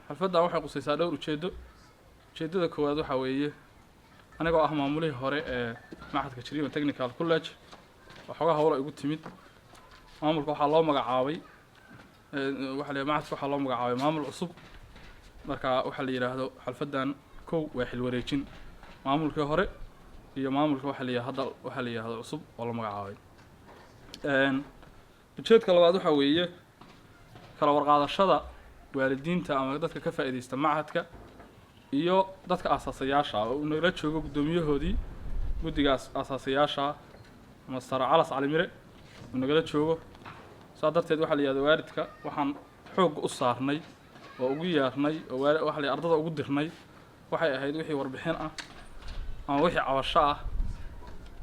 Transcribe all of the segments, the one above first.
Xalfaddan waxay qusaysaa dhowr ujeeddo. Ujeeddada koowaad waxaa weeye, anigoo ah maamulihii hore ee machadka Jariiban Technical College, waxoogaa howla igu timid. Maamulka waxaa loo magacaabay, waxa la machadka waxaa loo magacaabay maamul cusub. Marka waxaa la yidhaahdo xalfaddan kow waa xil wareejin maamulkii hore iyo maamulka waxa la yidhahdo hadda, waxaa la yidhahdo cusub oo la magacaabay. Ujeedka labaad waxaa weeye kala warqaadashada waalidiinta ama dadka ka faa'iidaysta machadka iyo dadka aasaasayaasha oo uu nagala joogo guddoomiyahoodii guddigaas aasaasayaasha, Master Calas Cali Mire, uu nagala joogo. Saa darteed waxaa la yihahda waalidka waxaan xoogga u saarnay oo ugu yeernay oo waxa la ardada ugu dirnay waxay ahayd wixii warbixin ah ama wixii cabasho ah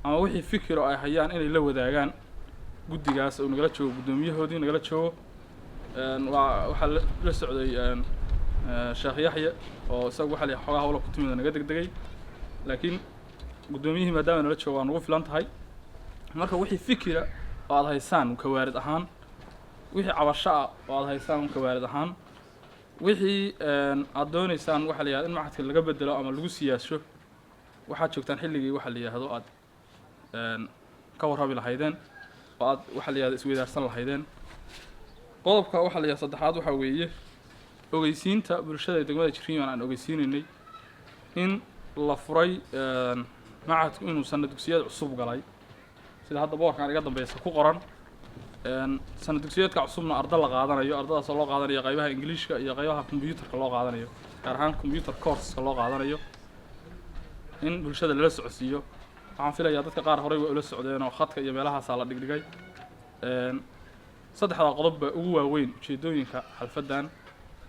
ama wixii fikir oo ay hayaan inay la wadaagaan guddigaas oo nagala joogo, guddoomiyahoodii nagala joogo. Waa waxaa la socday Sheekh Yaxye oo isagu waxa la yidhaha xoogaa hawla ku timid oo naga degdegay, laakiin guddoomiyihii maadaama nala joogo waa nagu filan tahay. Marka wixii fikira oo aada haysaan ka waalid ahaan, wixii cabasho ah oo aada haysaan ka waalid ahaan, wixii aada dooneysaan waxa la yihahdo in machadka laga bedelo ama lagu siyaasho, waxaad joogtaan xilligii waxa la yihahdo aad ka warrabi lahaydeen oo aad waxa la yihahdo isweydaarsan lahaydeen. Qodobka waxa la yihahdo saddexaad waxaa weeye ogeysiinta bulshada degmada Jiriiban aan ogeysiinaynay in la furay machadku, inuu sanad dugsiyeed cusub galay, sida hadda boorkan iga dambeysa ku qoran. Sanad dugsiyeedka cusubna arda la qaadanayo, ardadaasoo loo qaadanayo qaybaha Ingiliishka iyo qaybaha combyuutarka loo qaadanayo, gaar ahaan computer courseska loo qaadanayo, in bulshada lala socodsiiyo. Waxaan filayaa dadka qaar horey way ula socdeen oo khadka iyo meelahaasaa la dhigdhigay. Saddexdaa qodob baa ugu waaweyn ujeedooyinka xalfaddan.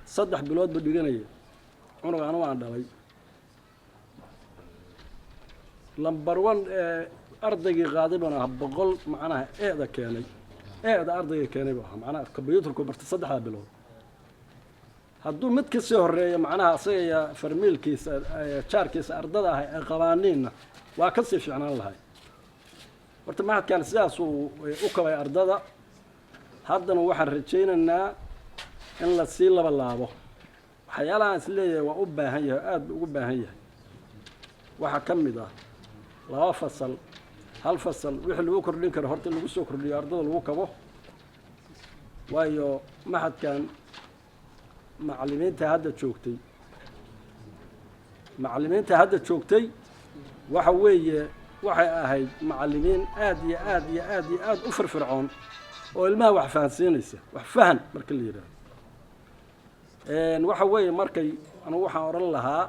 3 bilood buu dhiganaya cunug anu aan dhalay. Number one ee ardaygii qaaday baan ahaa, 100 macnaha eeda keenay, eeda ardayga keenay buu ahaa. Macnaha combyuutarku bartay 3da bilood. Hadduu mid ka sii horeeyo, macnaha asaga farmiilkiisa, jaarkiisa ardada ah ay qabaaniinna, waa ka sii fiicnaan lahay. Horta machadkan sidaasuu u kabay ardada. Haddana waxaan rajaynaynaa in la sii laba laabo. Waxyaalahaan is leeyahay waa u baahan yahay, aada buu ugu baahan yahay, waxaa ka mid ah laba fasal, hal fasal wixii lagu kordhin karo horta in lagu soo kordhiyo, ardada lagu kabo. Waayo machadkan macallimiinta hadda joogtay, macallimiinta hadda joogtay waxa weeye waxay ahayd macallimiin aad iyo aad iyo aad iyo aad u firfircoon oo ilmaha wax fahansiinaysa. Wax fahan marka la yidhaahdo, waxa weeye markay anugu waxaan odhan lahaa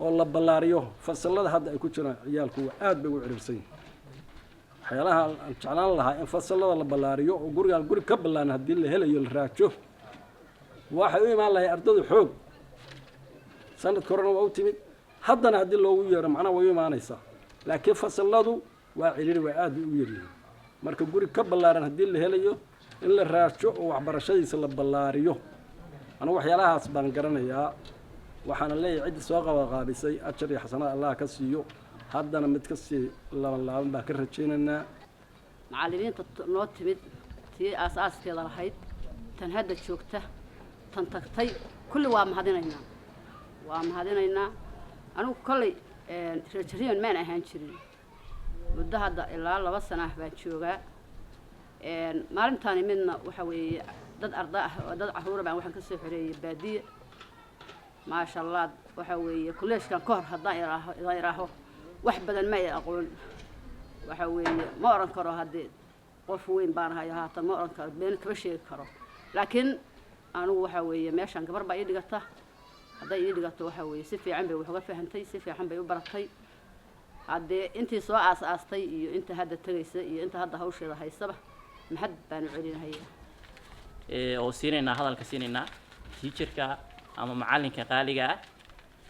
oo la ballaariyo fasalada hadda ay ku jiraan ciyaalku, waa aad bay ugu ciriirsan yihin. Waxyaalaha aan jeclaan lahaa in fasalada la ballaariyo oo gurigaan guri ka ballaan haddii la helayo la raajo, waxay u imaan lahay ardadu xoog. Sanadka horena waa u timid, haddana haddii loogu yeero macnaha way u imaanaysaa, laakiin fasaladu waa ciriiri, waa aad bay u yaryihiin. Marka guri ka ballaaran haddii la helayo in la raajo oo waxbarashadiisa la ballaariyo. Anugu waxyaalahaas baan garanayaa. Waxaana leeyahay ciddii soo qabaqaabisay ajar iyo xasanada Allah ka siiyo. Haddana mid ka sii laban laaban baan ka rajaynaynaa. Macallimiinta noo timid, tii aas-aaskeeda lahayd, tan hadda joogta, tan tagtay, kulli waa mahadinaynaa, waa mahadinaynaa. Anigu kolley reer Jariiban maan ahaan jirin. Muddo hadda ilaa 2 sana ah baan joogaa. Maalintaani midna waxa weeye dad arda ah oo dad carruura baan waxaan ka soo xoreeyey baadiye, maasha Allah. Waxa weeye kolleejkan ka hor haddaan iraaho, idaan iraaho, wax badan ma ay aqoon. Waxa weeye ma odhan karo haddii qof weyn baan ahayo haatan, ma odhan karo, been kama sheegi karo. Laakiin anigu waxa weeye meeshaan gabar baa ii dhigata. Hadday ii dhigato, waxa weeye si fiican bay wax uga fahantay, si fiican bay u baratay. Haddee intii soo aas-aastay iyo inta hadda tegaysa iyo inta hadda hawsheeda haysaba mahad baanu celinahayaa. Oo siinaynaa hadalka, siinaynaa teacherka ama macallinka qaaliga ah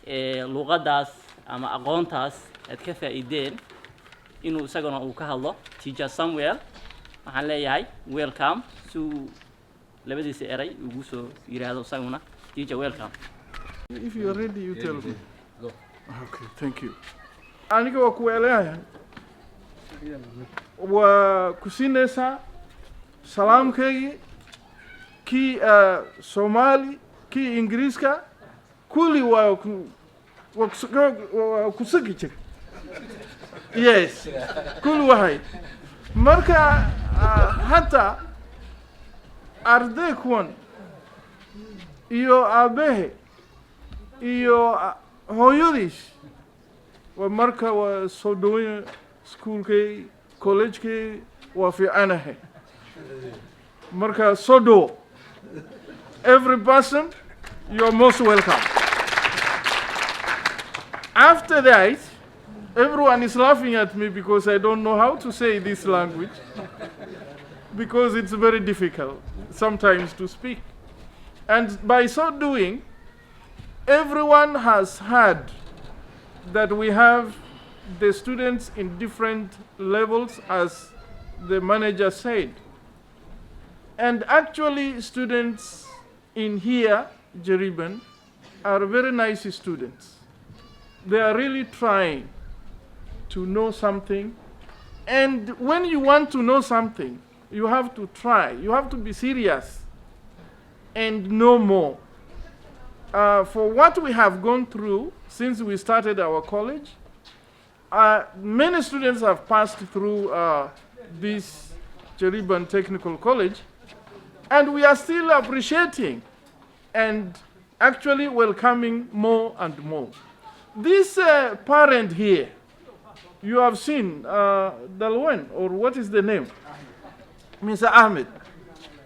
ee luqaddaas ama aqoontaas aad ka faa'iideen inuu isaguna uu ka hadlo. Teacher Samuel waxaan leeyahay welcome, si uu labadiisa eray ugu soo yiraahdo isaguna. Teacher, welcome. If you're ready, you tell me. Okay, thank you. Aniga waa ku weelayahay, waa ku siinaysaa salaamkaygii, kii Soomaali, kii Ingiriiska. Kulli waa ku sugi jir. Yes, kulli waxay marka hata arday kuwan iyo aabahe iyo hooyadiis waa marka waa soo dhaweyn iskuulkay, collegekay waa fiicanahay. Marka soo dhawo, every person, you're most welcome. After that, everyone is laughing at me because I don't know how to say this language, because it's very difficult sometimes to speak. And by so doing, everyone has heard that we have the students in different levels, as the manager said. And actually, students in here, Jariban, are very nice students. They are really trying to know something. And when you want to know something, you have to try. You have to be serious and know more. For what we have gone through since we started our college, many students have passed through this Jariban Technical College, and we are still appreciating and actually welcoming more and more. This parent here, you have seen Dalwan, or what is the name? Mr. Ahmed.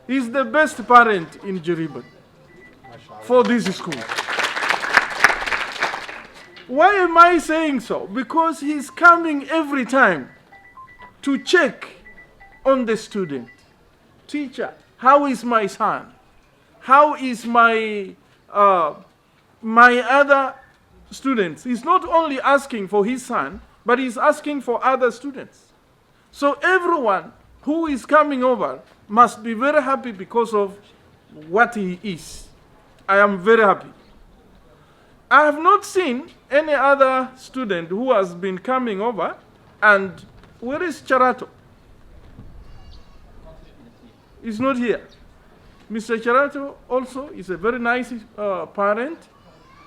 He's the best parent in Jariban for this school. Why am I saying so? Because he's coming every time to check on the student. "Teacher, how is my son? How is my other students?" He's not only asking for his son, but he's asking for other students. So everyone who is coming over must be very happy because of what he is. I am very happy. I have not seen any other student who has been coming over. And where is Charato? He's not here. Mr. Charato also is a very nice parent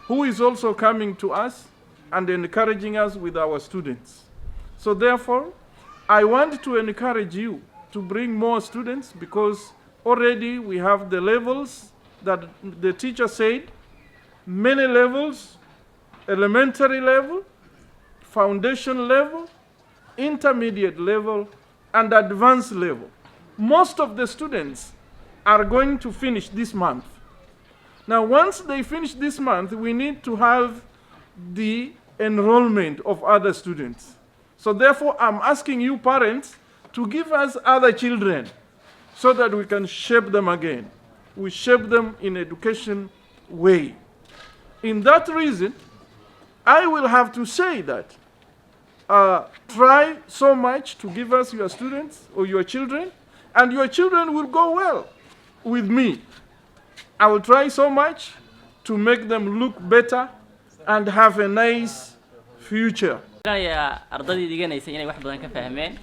who is also coming to us and encouraging us with our students. So therefore, I want to encourage you to bring more students, because already we have the levels that the teacher said, many levels: elementary level, foundation level, intermediate level, and advanced level. Most of the students are going to finish this month. Now, once they finish this month, we need to have the enrollment of other students. So therefore, I'm asking you parents to give us other children so that we can shape them again. We shape them in education way. In that reason, I will have to say that try so much to give us your students or your children, and your children will go well with me. I will try so much to make them look better and have a nice future. Garanayaa ardaydii dhiganaysa inay wax badan ka fahmeen.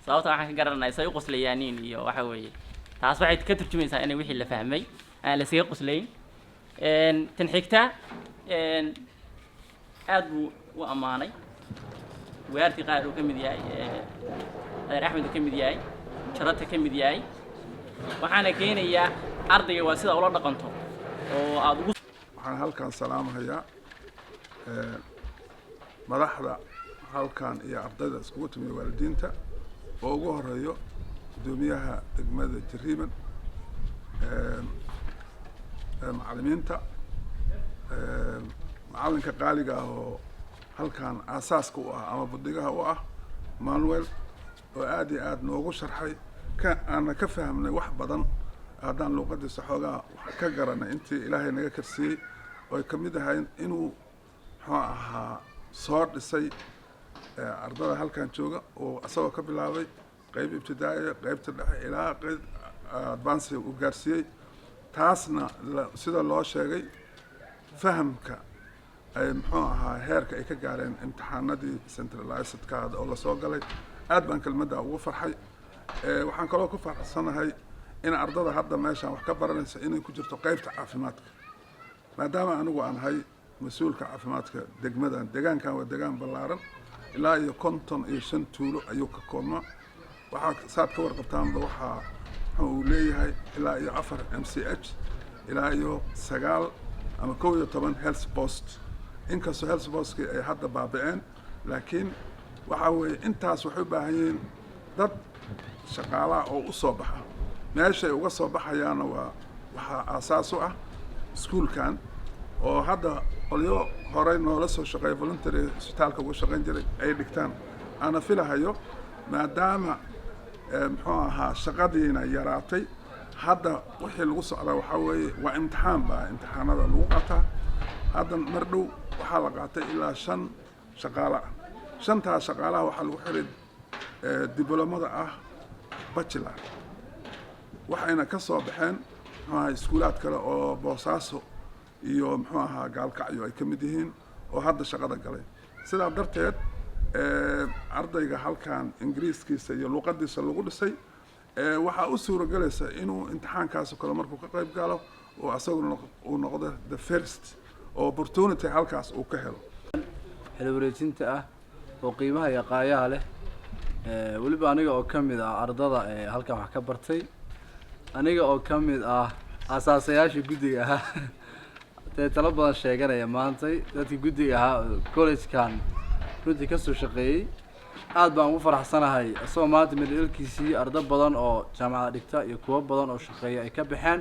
Sababta waxaan ka garanaya say u qoslayaaniin iyo waxa weeye taas waxay ka turjumaysaa inay wixii la fahmay aan la iskaga qoslayn. Tan xigta, aad buu u ammaanay waartii qaar uu ka mid yahay, adeer Axmed uu ka mid yahay, Jarata ka mid yahay. Waxaana keenayaa ardayga waa sida ula dhaqanto oo aada ugu Waxaan halkan salaamahayaa madaxda halkan iyo ardayda iskugu timi, waalidiinta oo ugu horeeyo guddoomiyaha degmada Jariiban, macallimiinta, macallinka qaaliga ah oo halkan aasaaska u ah ama buddigaha u ah, Manuel, oo aad iyo aad noogu sharxay ka aana ka fahmnay wax badan haddaan luuqadiisa xoogaa wax ka garanay intii Ilaahay naga karsiiyey, oo ay kamid ahayn inuu muxuu ahaa soo dhisay ardada halkan jooga oo isagoo ka bilaabay qeyb ibtidaa'iya, qeybta dhexe, ilaa qeyb advance uu gaarsiiyey. Taasna sida loo sheegay, fahamka ay muxuu ahaa heerka ay ka gaareen imtixaanadii centralizedka oo lasoo galay, aad baan kelmadda ugu farxay. Waxaan kaloo ku faraxsanahay in ardada hadda meeshaan wax ka baranaysa inay ku jirto qeybta caafimaadka, maadaama anigu aan ahay Mas-uulka caafimaadka degmadan. Deegaankan waa deegaan ballaaran, ilaa iyo 55 tuulo ayuu ka koobmaa. Waxaa saad ka warqabtaanba, waxaa uu leeyahay ilaa iyo afar MCH, ilaa iyo sagaal ama 11 health post, inkastoo health postkii ay hadda baaba'een. Laakiin waxaa weeye intaas waxay u baahan yihiin dad shaqaalaha oo u soo baxa. Meeshay uga soo baxayaanna waa waxaa aasaas u ah iskuulkan, oo hadda qolyo horey noola soo shaqeeya, voluntary isbitaalka uga shaqayn jiray, ay dhigtaan. Ana filahayo maadaama muxuu ahaa shaqadiina yaraatay, hadda wixii lagu socdaa waxaa weeye waa imtixaan baa imtixaanada lagu qaataa. Hadda mar dhow waxaa la qaatay ilaa shan shaqaale ah. Shantaas shaqaalaha waxaa lagu xiray diblomada ah bachelor, waxayna ka soo baxeen, muxuu ahaa, iskuulaad kale oo Boosaaso iyo, muxuu ahaa, Gaalkacyo ay ka mid yihiin, oo hadda shaqada galay. Sidaa darteed ardayga halkan Ingiriiskiisa iyo luqadiisa lagu dhisay, waxaa u suuragelaysa inuu imtixaankaas oo kale markuu ka qayb galo oo asaguna uu noqdo the first oo opportunity halkaas uu ka helo. Xil wareejinta ah oo qiimaha iyo qaayaha leh, weliba aniga oo ka mid ah ardada ee halkan wax ka bartay, aniga oo ka mid ah asaasayaashii guddiga ahaa, dee talo badan sheeganaya maantay, dadkii guddiga ahaa collegekan runtii kasoo shaqeeyey, aad baan ugu faraxsanahay isagoo maanta midhalkiisii ardo badan oo jaamacada dhigta iyo kuwo badan oo shaqeeya ay ka baxeen.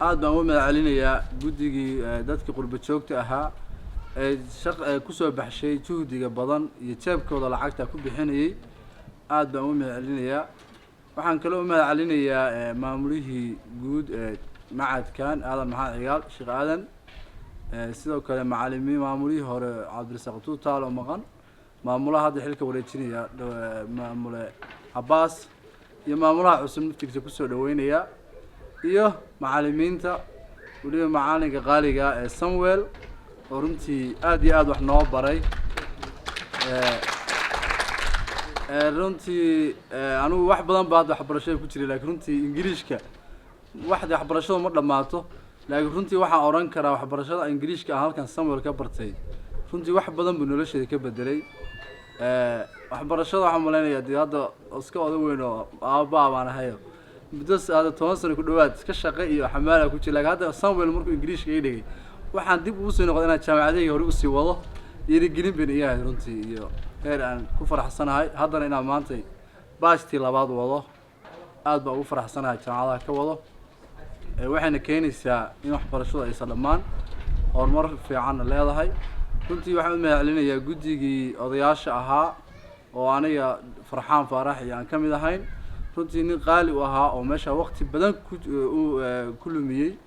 Aad baan ugu mahad celinayaa guddigii, dadkii qurba joogta ahaa ee shaq ee kusoo baxshay juhdiga badan iyo jeebkooda lacagta ku bixinayay. Aad baan ugu mahad celinayaa. Waxaan kaloo u mahad celinayaa maamulihii guud ee macadkan, Aadan Maxamed Cigaal, Sheekh Aadan, sidoo kale macalimiin, maamulihii hore Cabdirasaaq Tuutaal oo maqan, maamulaha hadda xilka wareejinaya, maamule Cabaas, iyo maamulaha cusub naftigiisa kusoo dhaweynaya, iyo macalimiinta, weliba macalinka qaaliga ee Samuel oo runtii aad iyo aad wax noo baray. Runtii anigu wax badan ba hadda waxbarashada ku jiray, lakiin runtii Ingiriishka waxda waxbarashadu ma dhammaato. Laakiin runtii waxaan odhan karaa waxbarashada Ingiriishka aan halkan Samuel ka bartay runtii wax badan buu nolosheeda ka bedelay. Waxbarashada waxaan malaynayaa dee hadda iska oda weyn oo aabaa baan ahayo, muddo hadda 10 sano ku dhawaad iska shaqe iyo xamaala ku jira. Lakiin hadda Samuel markuu Ingiriishka ii dhigay, waxaan dib ugu sii noqday inaan jaamacadahayga hore usii wado. Dhiirigelin bayna ii ahayd runtii iyo heer aan ku faraxsanahay haddana inaan maantay baashtii labaad wado. Aad baan ugu faraxsanahay jaamacadaha ka wado. Waxayna keenaysaa in waxbarashadu aysan dhammaan, horumar fiicanna leedahay. Runtii waxaan u mahad celinayaa guddigii odayaasha ahaa oo aniga Farxaan Faarax iyo aan ka mid ahayn. Runtii nin qaali u ahaa oo meesha waqti badan ku lumiyey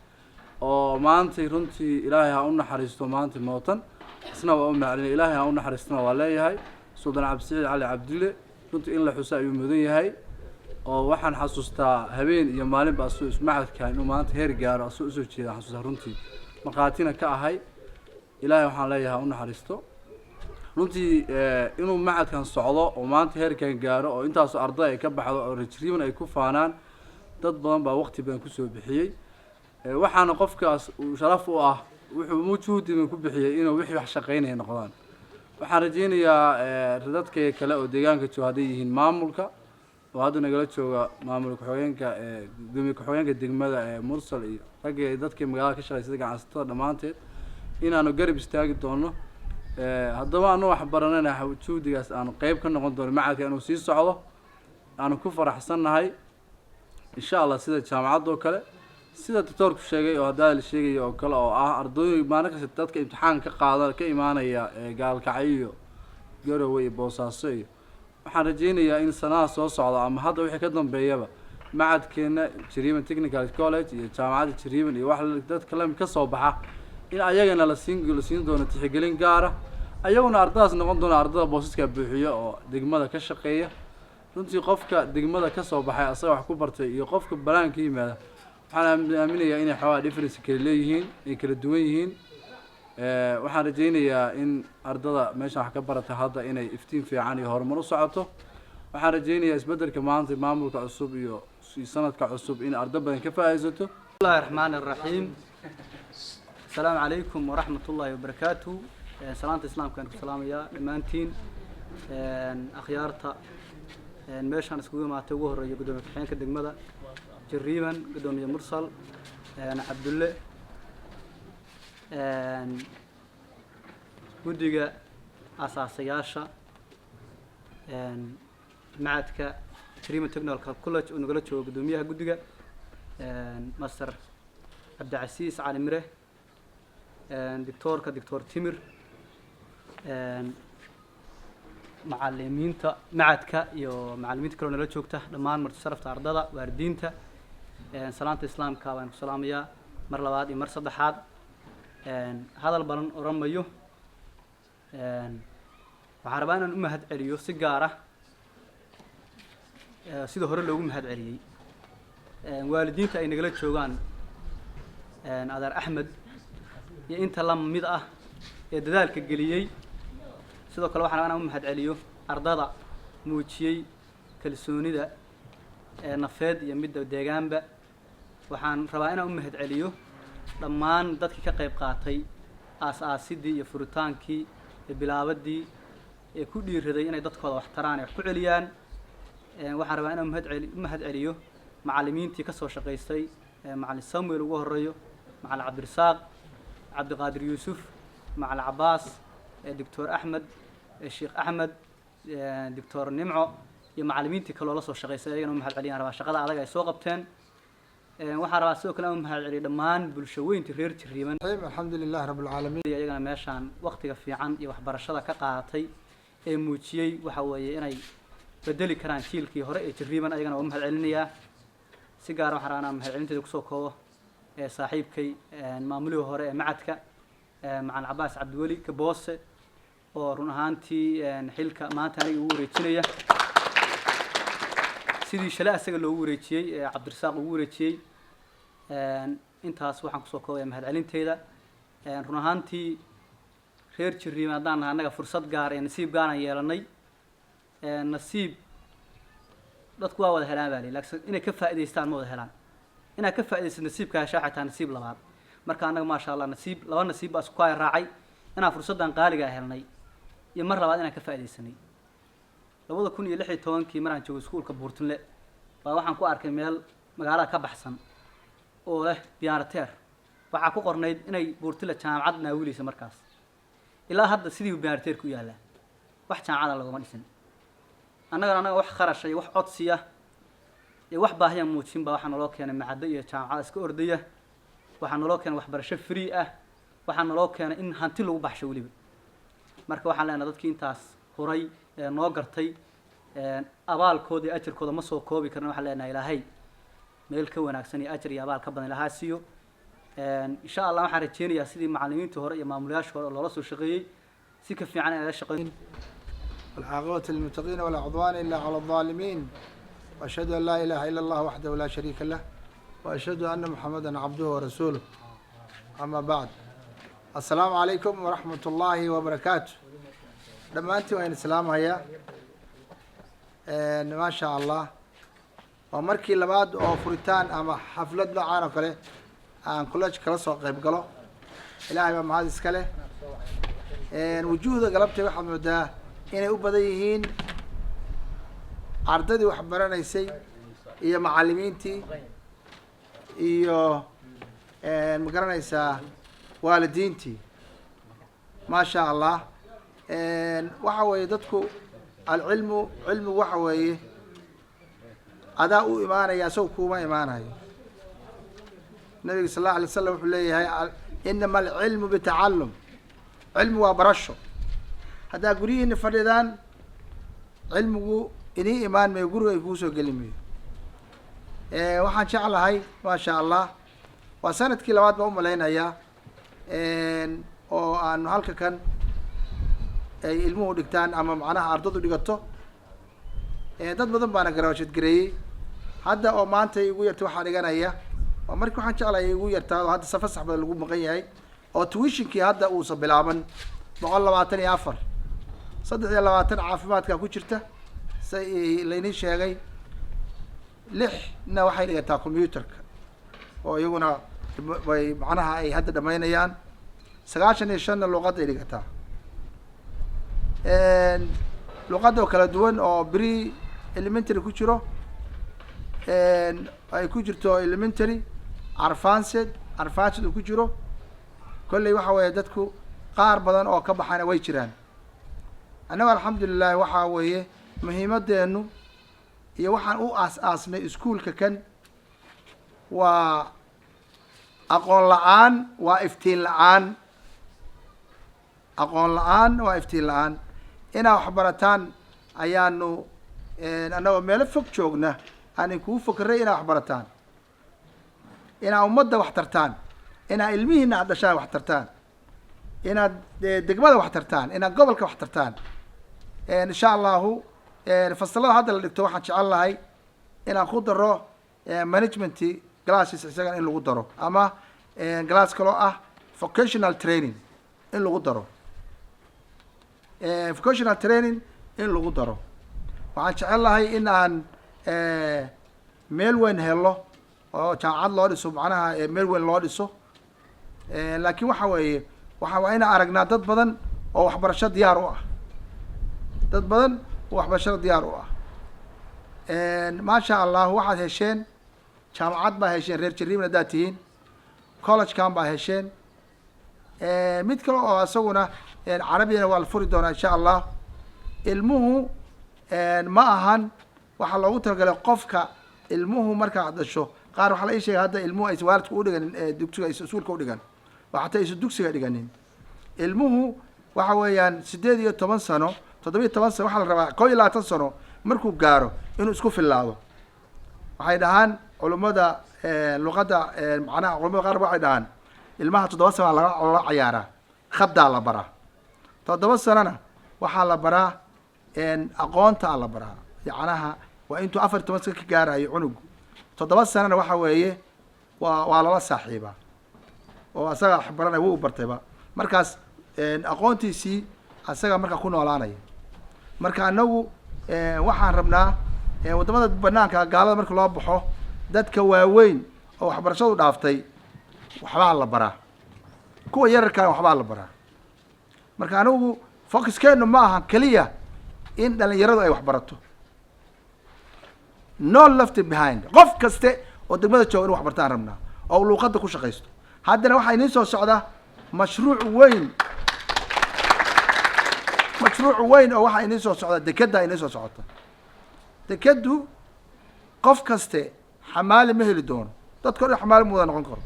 oo maantay runtii Ilaahay ha u naxariisto, maanta mootan, isna waa u mahad celinaya. Ilaahay ha u naxariistona waa leeyahay. Suldaan Cabdisiciid Cali Cabdille runtii in la xuso ayuu mudan yahay, oo waxaan xasuustaa habeen iyo maalinba asuu ismacadka inuu maanta heer gaaro asuu usoo jeeda xasuustaa, runtii markhaatina ka ahay. Ilaahay waxaan leeyahay ha u naxariisto. Runtii inuu macadkan socdo oo maanta heerkan gaaro oo intaasoo arday ay ka baxdo oo rajriban ay ku faanaan, dad badan baa waqti badan kusoo bixiyey. Waxaana qofkaas uu sharaf u ah wuxuu mujuhdiban ku bixiyey inuu wixii wax shaqaynaya noqdaan. Waxaan rajeynayaa dadka kale oo deegaanka jooga, hadday yihiin maamulka oo hadda nagala jooga, maamul ku-xigeenka, gudoomiye ku-xigeenka degmada ee Mursal, iyo ragga dadkii magaalada ka shaqeysada, ganacsatada dhammaanteed, inaanu garab istaagi doono. Haddaba anu wax baranana juhdigaas aanu qeyb ka noqon doono macadka inuu sii socdo, aanu ku faraxsannahay insha Allah. Sida jaamacadda oo kale, sida doctoorku sheegay oo haddaa la sheegaya oo kale, oo ah ardooyin maalin kasta dadka imtixaan ka qaada ka imaanaya Gaalkacyo iyo Garowe iyo Boosaaso iyo, waxaan rajeynayaa in sanaha soo socda ama hadda wixii ka dambeeyaba macadkeena Jariban Technical College iyo jaamacadda Jariban iyo wax dadka lamid ka soo baxa in ayagana la siin doono tixgelin gaara, ayaguna ardadaas noqon doona ardada boosaska buuxiya oo degmada ka shaqeeya. Runtii qofka degmada ka soo baxay asaga wax ku bartay iyo qofka balaan ka yimaada, waxaan aaminayaa inay xoogaa difference kala leeyihiin, ay kala duwan yihiin. Waxaan rajeynayaa in ardada meeshan wax ka barata hadda inay iftiin fiican iyo horumar u socoto. Waxaan rajeynayaa isbeddelka maanta maamulka cusub iyo sanadka cusub in ardo badan ka faa'iidaysato. Bismillahi raxmaani raxiim. Asalaamu calaykum waraxmat ullaahi wabarakaatu. Salaanta islaamkaan ku salaamayaa dhammaantiin akhyaarta meeshaan iskugu imaatay, ugu horreeya guddoomiye ku-xigeenka degmada Jariiban, guddoomiye Mursal Cabdulle, guddiga asaasayaasha macadka Jariiban Technical College oo nagala joogo guddoomiyaha guddiga, Master Cabdicasiis Cali Mire, doctoorka, Doctor Timir, macalimiinta macadka iyo macalimiinta kaloo nala joogta, dhammaan marti sharafta, ardada, waalidiinta, salaanta islaamka baan ku salaamayaa mar labaad iyo mar saddexaad. Hadal badan oran mayo. Waxaan rabaa inaan u mahad celiyo si gaar ah, sida hore loogu mahad celiyey waalidiinta ay nagala joogaan, adeer Axmed iyo inta la mid ah ee dadaalka geliyey. Sidoo kale waxaan rabaa inaan u mahad celiyo ardada muujiyey kalsoonida ee nafeed iyo midda deegaanba. Waxaan rabaa inaan u mahad celiyo dhammaan dadkii ka qayb qaatay aas-aasidii iyo furitaankii iyo bilaabadii ee ku dhiiraday inay dadkooda wax taraan ee wax ku celiyaan. Waxaan rabaa inaan u mahad celiyo macallimiintii ka soo shaqaystay, macallin Samuel ugu horeeyo, macallin Cabdirasaaq, Cabdiqaadir Yuusuf, macallin Cabaas, Doctor Axmed, Sheekh Axmed, Doctor Nimco iyo macallimiintii kaloo la soo shaqaysay, ayagana u mahad celiyaan rabaa shaqada adag ay soo qabteen. Waxaan rabaa sidoo kale inaan u mahad celiyo dhammaan bulsho weyntii reer Jiriiban. الحمد لله رب العالمين. Iyagana meeshaan waqtiga fiican iyo waxbarashada ka qaadatay ee muujiyey waxa weeye inay bedeli karaan jiilkii hore ee Jiriiban, ayagana waa u mahad celinayaa. Si gaara waxaan rabaa inaan mahad celinteeda kusoo koobo ee saaxiibkay, maamulihii hore ee macadka, macalin Cabaas Cabdiweli Gaboose, oo run ahaantii xilka maanta aniga ugu wareejinaya sidii shalay asaga loogu wareejiyey ee Cabdirasaaq ugu wareejiyey. Intaas waxaan kusoo koobaya mahad celinteyda. Run ahaantii reer Jiriiban haddaan nahay, annaga fursad gaar ee nasiib gaaraan yeelanay. Nasiib dadku waa wada helaan baa li, laakiin inay ka faa'iidaystaan ma wada helaan. Inaad ka faa'iidaysid nasiibka heshaa xitaa nasiib labaad. Marka annaga, maasha Allah, nasiib laba nasiib baa isku kaaya raacay: inaan fursaddan qaaligaa helnay iyo mar labaad inaan ka faa'iidaysanay. 2016-kii maraan joogo iskuulka Buurtinle baa waxaan ku arkay meel magaalada ka baxsan oo leh biyaanateer. Waxaa ku qornayd inay Buurtinle jaamacad naawilaysa. Markaas ilaa hadda sidii biyaanateerku u yaallaa, wax jaamacada laguma dhisin. Annaga wax kharasha iyo wax codsiya iyo wax baahiya muujin baa waxaa naloo keenay macado iyo jaamacada iska ordaya. Waxaa naloo keenay waxbarasho free ah. Waxaa naloo keenay in hanti lagu baxsho weliba. Marka waxaan leenahay dadkii intaas huray ee noo gartay, abaalkooda iyo ajarkooda ma soo koobi karna. Waxaan leenahay Ilaahay meel ka wanaagsan iyo ajar iyo abaal ka badan ilahaa siiyo. Insha Allah waxaan rajeynayaa sidii macallimiintii hore iyo maamulayaashii hore oo loola soo shaqeeyey si ka fiican inay la shaqeyn. والعاقبة للمتقين ولا عدوان إلا على الظالمين، وأشهد أن لا إله إلا الله وحده لا شريك له، وأشهد أن محمدا عبده ورسوله، أما بعد، السلام عليكم ورحمة الله وبركاته. Dhammaantiin waan islaamhayaa. Maa sha Allah, waa markii labaad oo furitaan ama xaflad noocaan oo kale aan college kala soo qayb galo. Ilaahay baa mahad iska leh. Wujuhda galabtay waxaad moodaa inay u badan yihiin ardaydii wax baranaysay iyo macallimiintii iyo, ma garanaysaa, waalidiintii. Maa sha Allah, waxa weeye dadku alcilmu cilmigu waxa weeye adaa u imaanaya, isaga kuuma imaanayo. Nabiga sal allahu alay slam wuxuu leeyahay: "إنما العلم بالتعلم." Cilmi waa barasho. Haddaa guryihiina fadhidaan, cilmigu inii imaan mayo, guriga ay kuusoo geli mayo. Waxaan jeclahay, maa sha Allah, waa sanadkii labaad baan umalaynayaa oo aanu halka kan ay ilmuhu dhigtaan ama macnaha ardadu dhigato. Dad badan baana graduate gareeyey. Hadda oo maanta igu yarta waxaa dhiganaya waa markii waxaan jeclahay igu yartaa oo hadda safasax badan lagu maqan yahay oo tuitionkii hadda uusa bilaaban, 124, 23 caafimaadka ku jirta say laynii sheegay, lixna waxay dhigataa computerka oo iyaguna way macnaha ay hadda dhamaynayaan. 95-na luqadday dhigataa, luqadda oo kala duwan oo pre elementary ku jiro, ay ku jirto elementary, advanced uu ku jiro. Kolley waxa weeye dadku qaar badan oo ka baxana way jiraan. Annagu alxamdulilahi, waxaa weeye muhiimaddeenu iyo waxaan u aas-aasnay iskuulka kan waa aqoon la'aan, waa iftiin la'aan. Aqoon la'aan waa iftiin la'aan. Inaad waxbarataan ayaanu annagoo meelo fog joogna aan inkugu fokeray, inaad waxbarataan, inaad ummadda wax tartaan, inaad ilmihiina aad dhashaan wax tartaan, inaad degmada wax tartaan, inaad gobolka wax tartaan, insha Allahu. Fasalada hadda la dhigto waxaan jecel lahay inaan ku daro management classes, isagana in lagu daro, ama class kaloo ah vocational training in lagu daro, vocational training in lagu daro. Waxaan jecel lahay in aan meel weyn helo oo jaamacad loo dhiso, macnaha meel weyn loo dhiso. Laakiin waxa weeye waa inaan aragnaa dad badan oo waxbarasho diyaar u ah, dad badan oo waxbarashada diyaar u ah. Maasha Allah, waxaad hesheen jaamacad baa hesheen, reer Jariiban haddaad tihiin, collegekan baa hesheen, mid kale oo isaguna Carabiyana waa la furi doonaa, insha Allah. Ilmuhu ma ahan, waxaa loogu talagalay qofka ilmuhu markaad dhasho. Qaar waxaa la ii sheegay hadda ilmuhu aysan waalidka udhiganin dugsiga, aysan iskuulka udhigan oo xataa aysan dugsiga dhiganin. Ilmuhu waxa weeyaan 18 sano, 17 sano, waxaa la rabaa 21 sano markuu gaaro inuu isku fillaado. Waxay dhahaan culummada luqadda, macnaha culamada qaar waxay dhahaan ilmaha 7 sana lala cayaaraa, khaddaa la baraa. 7 sanona waxaa la baraa aqoontaa la baraa, yacnaha waa intuu 14 sano ka gaarayo cunugu. 7 sanana waxa weeye waa lala saaxiibaa oo asaga wax baranaya, wuu bartayba markaas aqoontiisii, asaga markaa ku noolaanaya. Marka anagu waxaan rabnaa waddamada banaanka gaalada marka loo baxo, dadka waaweyn oo waxbarashadu dhaaftay waxbaa la baraa, kuwa yararkaana waxbaa la baraa. Marka anigu focuskeenu ma aha keliya in dhalinyaradu ay waxbarato. No left behind. Qof kaste oo degmada jooga in wax bartaan rabnaa oo luuqadda ku shaqaysto. Haddana waxaa idiin soo socda mashruuc weyn, mashruuc weyn oo waxaa idiin soo socda dekedda idiin soo socota. Dekeddu qof kaste xamaali ma heli doono, dadka o dhan xamaali ma wada noqon karo.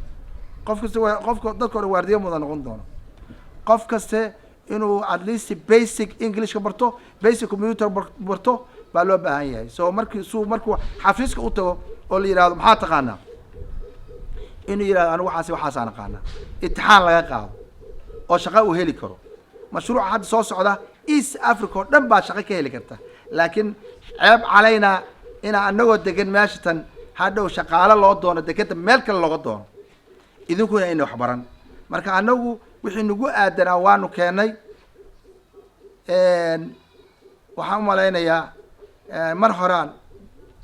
Qof kaste wa qofka dadka o dhan waardiya ma wada noqon doono. Qof kaste inuu at least basic Englishka barto, basic computer barto baa loo baahan yahay. So markii suu markuu xafiiska u tago oo la yidhahdo "Maxaa taqaanaa?" inuu yidhahdo "Anigu waxaas waxaasaan aqaanaa", imtixaan laga qaado oo shaqa uu heli karo. Mashruuca hadda soo socda East Africa oo dhan baa shaqo ka heli karta, laakiin ceeb calaynaa inaa anagoo degan meesha tan hadhow shaqaale loo doono dekeda meel kale looga doono, idinkuna ayna waxbaran. Marka anagu wixii nagu aadanaa waanu keenay. Waxaan umalaynayaa mar horaan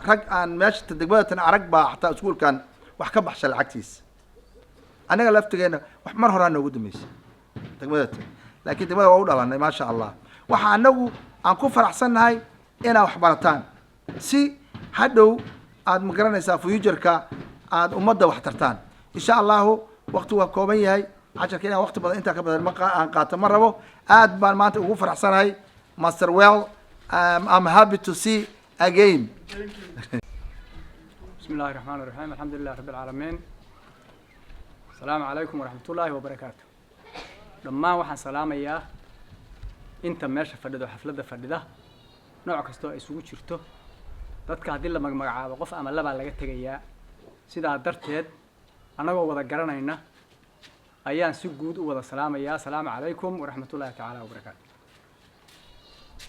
rag aan meesha degmada tan arag baa xataa iskuulkan wax ka baxsha lacagtiisa. Annaga laftigeena wax mar horaan noogu dambeysay degmada tan, laakiin degmada waa u dhalanay, maasha Allah. Waxa anagu aan ku faraxsannahay inaad wax barataan si hadhow aad ma garanaysaa futureka aad ummadda wax tartaan, insha Allahu. Waqti waa kooban yahay, casharka inaan waqti badan intaa ka badan ma aan qaato ma rabo. Aad baan maanta ugu faraxsanahay. Master Well, I'm happy to see again. بسم الله الرحمن الرحيم، الحمد لله رب العالمين، السلام عليكم ورحمة الله وبركاته. Dhammaan waxaan salaamayaa inta meesha fadhida oo xafladda fadhida, nooc kastoo ay isugu jirto. Dadka haddii la magmagacaabo qof ama labaa laga tegayaa. Sidaa darteed annagoo wada garanayna ayaan si guud u wada salaamayaa. Asalaamu calaykum waraxmat ullahi tacaala wabarakaatu.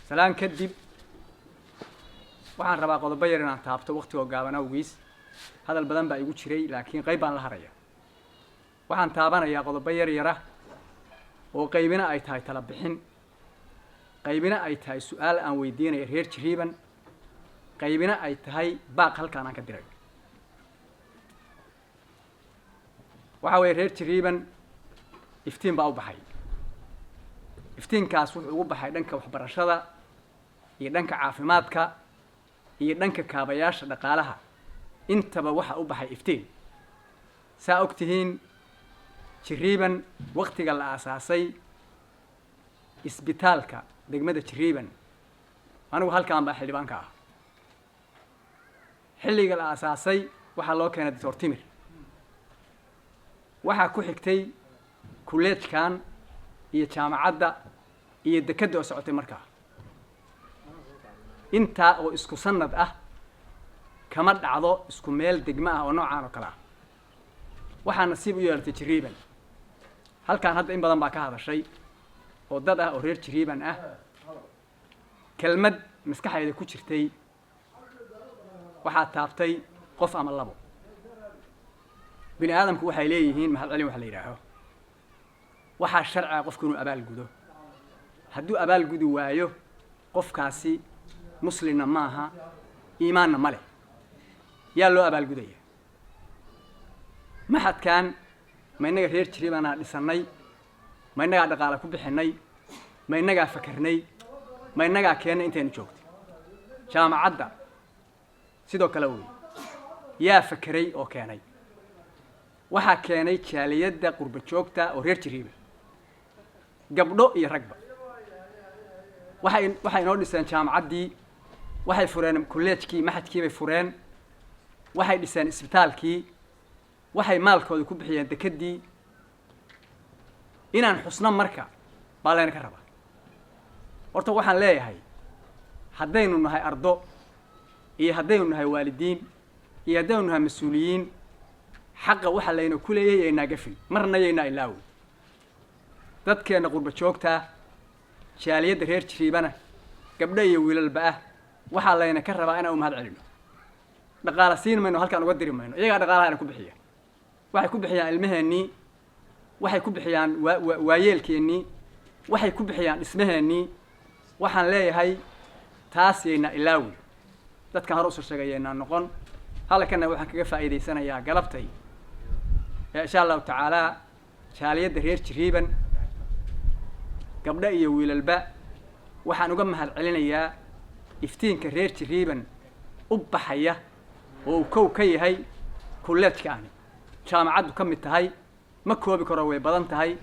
Salaan kadib, waxaan rabaa qodobo yar inaan taabto waqtigoo gaaban awgiis. Hadal badan baa igu jiray, laakiin qayb baan la haraya. Waxaan taabanayaa qodobo yar yara oo qaybina ay tahay tala bixin, qaybina ay tahay su'aal aan weydiinayo reer Jiriiban, qaybina ay tahay baaq halkaan aan ka dirayo. Waxaa weeye reer Jiriiban. Iftiin baa u baxay. Iftiinkaas wuxuu ugu baxay dhanka waxbarashada iyo dhanka caafimaadka iyo dhanka kaabayaasha dhaqaalaha. Intaba waxa u baxay iftiin. Saa og tihiin, Jiriiban waktiga la aasaasay isbitaalka degmada Jiriiban, anigu halkaan baa xildhibaanka ah. Xilliga la aasaasay waxaa loo keenay Doctor Timir. Waxaa ku xigtay kulleejkan iyo jaamacadda iyo dekedda oo socotay. Markaa intaa oo isku sanad ah kama dhacdo isku meel degmo ah oo noocaan oo kale ah. Waxaa nasiib u yeelatay Jiriiban. Halkaan hadda in badan baa ka hadashay oo dad ah oo reer Jiriiban ah. Kelmad maskaxayda ku jirtay waxaa taabtay qof ama labo. Bini aadamku waxay leeyihiin mahad celin wax la yidhaaho. Waxaa sharciga qofku inuu abaal gudo. Hadduu abaal gudi waayo, qofkaasi muslimna maaha, iimaanna ma leh. Yaa loo abaalgudaya? Machadkan ma innaga reer Jiriibanaa dhisannay? Ma innagaa dhaqaale ku bixinnay? Ma innagaa fakarnay? Ma innagaa keennay intaynu joogtay? Jaamacadda sidoo kale wey. Yaa fakeray oo keenay? Waxaa keenay jaaliyadda qurba joogta oo reer Jiriiba, gabdho iyo ragba. Waxay inoo dhiseen jaamacaddii, waxay fureen kolleejkii, machadkii bay fureen, waxay dhiseen isbitaalkii, waxay maalkooda ku bixiyeen dekeddii. Inaan xusno marka baa layna ka rabaa. Horta waxaan leeyahay, haddaynu nahay ardo iyo haddaynu nahay waalidiin iyo haddaynu nahay mas-uuliyiin, xaqa waxa layna ku leeyahay yaynaa gafin, marna yaynaa ilaawin. Dadkeenna qurba joogtaa, jaaliyadda reer Jiriibana, gabdho iyo wiilalba ah, waxaa layna ka rabaa inaan u mahad celino. Dhaqaala siin mayno, halkaan uga diri mayno. Iyagaa dhaqaalaha ina ku bixiya. Waxay ku bixiyaan ilmaheennii, waxay ku bixiyaan waa waayeelkeennii, waxay ku bixiyaan dhismaheennii. Waxaan leeyahay, taas yaynaa ilaawi. Dadkan hore usoo sheegay yaynaa noqon. Halkanna waxaan kaga faa'iidaysanayaa galabtay, insha Allahu tacaalaa, jaaliyadda reer Jiriiban, gabdho iyo wiilalba, waxaan uga mahad celinayaa iftiinka reer Jiriiban u baxaya oo uu kow ka yahay kulleejka ani jaamacaddu ka mid tahay. Ma koobi karo, way badan tahay.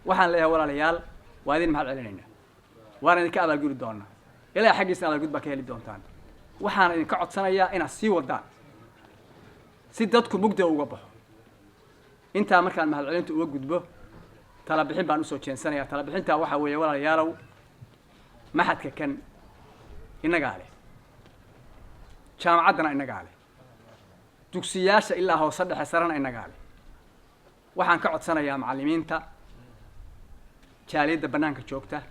Waxaan leeyahay, walaalayaal, waa idin mahad celinaynaa, waana idinka abaalgudi doonaa. Ilaahay xaggiisna abaalgud baa ka heli doontaan. Waxaan idinka codsanayaa inaad sii wadaan si dadku mugda uga baxo. Intaa markaan mahadcelinta uga gudbo, talabixin baan usoo jeensanayaa. Talabixintaa waxaa weeye, walaalayaalow, machadka kan innagaa leh, jaamacaddana innagaa leh, dugsiyaasha ilaa hoose, dhexe, sarena innagaa leh. Waxaan ka codsanayaa macallimiinta, jaaliyadda bannaanka joogta,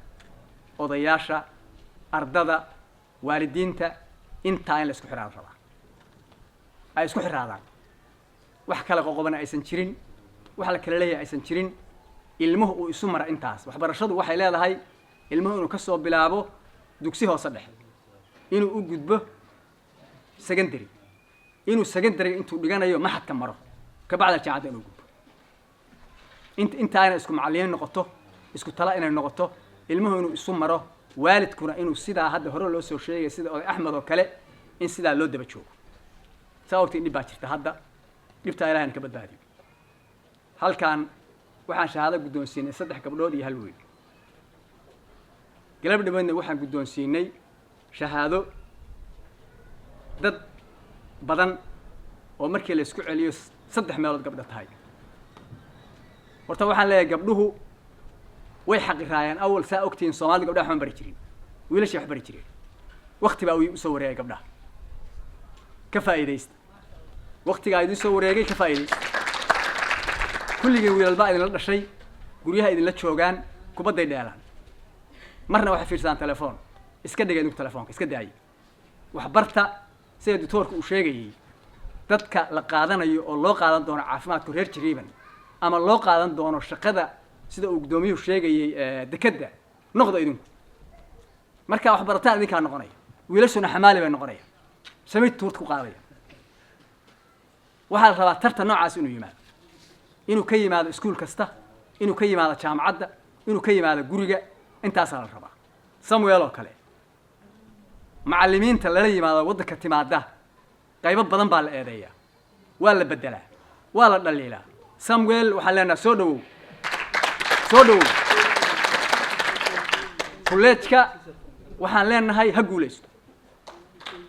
odayaasha, ardada, waalidiinta, intaa in la isku xidhaa la rabaa, ay isku xidhaadaan, wax kale qoqobana aysan jirin, wax la kala leeyahay aysan jirin. Ilmuhu uu isu mara intaas. Waxbarashadu waxay leedahay ilmuhu inuu ka soo bilaabo dugsi hoose dhexe, inuu u gudbo secondary, inuu secondary intuu dhiganayo machadka maro, kabacda jaamacadda inuu gudbo. Intaa inay isku macallimiin noqoto, isku tala inay noqoto, ilmuhu inuu isu maro, waalidkuna inuu sidaa hadda hore loo soo sheegay, sida oday Axmed oo kale, in sidaa loo daba joogo. Saa ogtiin, dhib baa jirta hadda. Dhibtaa Ilahayna ka badbaadiyo. Halkan waxaan shahaado guddoonsiinay saddex gabdhood iyo hal wiil. Galab dhaweedna waxaan guddoonsiinay shahaado dad badan oo markii la isku celiyo saddex meelood gabdho tahay. Horta waxaan leeyahay, gabdhuhu way xaqiraayeen awal. Saa ogtihiin, Soomaalida gabdhaha waxma bari jirin, wiilashay wax bari jireen. Wakti baa usoo wareegay gabdhaha. Ka faa'iidaysta waktigaa idin soo wareegay, ka faa'iidaysta. Kulligii wiilal baa idinla dhashay, guryaha idinla joogaan, kubadday dheelaan, marna waxay fiirsadaan telefoon. Iska dhiga idinku telefoonka, iska daaya, waxbarta. Sida doctoorka uu sheegayay, dadka la qaadanayo oo loo qaadan doono caafimaadku reer Jiriiban ama loo qaadan doono shaqada, sida uu guddoomiyuhu sheegayay, dekedda, noqda idinku. Markaa waxbarataan idinkaa noqonaya, wiilashuna xamaali bay noqonaya, shamid tuurta ku qaadaya. Waxaa la rabaa tartan noocaas inuu yimaado, inuu ka yimaado iskuul kasta, inuu ka yimaado jaamacad kasta, inuu ka yimaado Inuu ka yimaado jaamacadda, inuu ka yimaado guriga, intaasaa la rabaa. Samuel oo kale, macallimiinta lala yimaado waddanka timaada, qaybo badan baa la eedeeyaa, waa la beddelaa, waa la dhaliilaa. Samuel waxaan leenahay, soo dhawow, soo dhawow kulleejka. Waxaan leenahay ha guulaysto.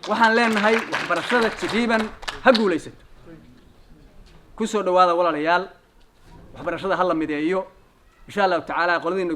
Waxaan leenahay waxbarashada Jariiban ha guulaysato. Ku soo dhawaada, walaalayaal. Waxbarashada ha la mideeyo, insha Allahu tacaala. Qoladiina